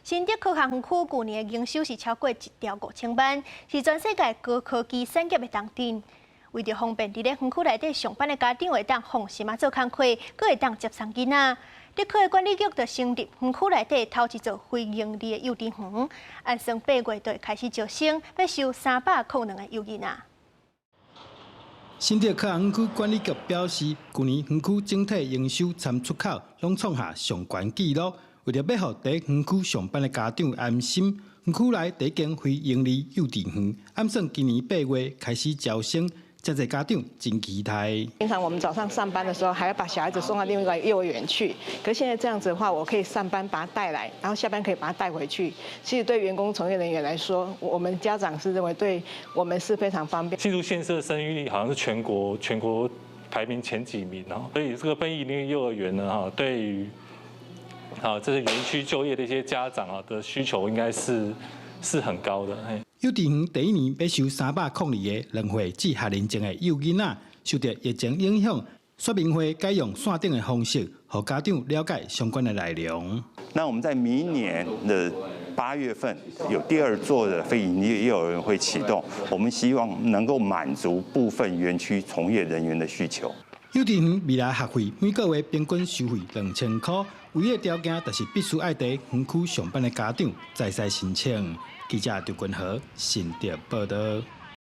新竹科學園區舊年的營收是超過1兆5000萬，是全世界高科技產業的重鎮。為著方便佇咧園區內底上班的家長會當放心仔做工課，閣會當接送囡仔，竹科的管理局就成立園區內底頭一座非營利的幼稚園，按算8月就會開始招生，欲收302個幼囡仔。新竹科學園區管理局表示，舊年園區整體營收摻出口攏創下上懸紀錄。為著欲予佇園區上班的家長安心，園區內第一間非營利幼稚園，按算今年8月開始招生，真濟家長真期待。平常我們早上上班的時候，還要把小孩子送到另外一個幼兒園去。可是現在這樣子的話，我可以上班把他帶來，然後下班可以把他帶回去。其實對員工從業人員來說，我們家長是認為對我們是非常方便。新竹縣市的生育率好像是全國排名前幾名哦，所以這個非營利幼兒園呢，哈，對於啊這些園區就業的一些家長啊的需求，應該是很高的。幼稚園第一年欲收302個2歲至學齡前的幼囡仔，受著疫情影響，說明會改用線頂的方式，予家長了解相關的內容。那我們在明年的8月份有第二座的非營利幼兒園會啟動，我們希望能夠滿足部分園區從業人員的需求。幼稚園未來學費每個月平均收費2000箍，唯一條件就是必須愛佇園區上班的家長才會使申請。記者劉君和新竹報導。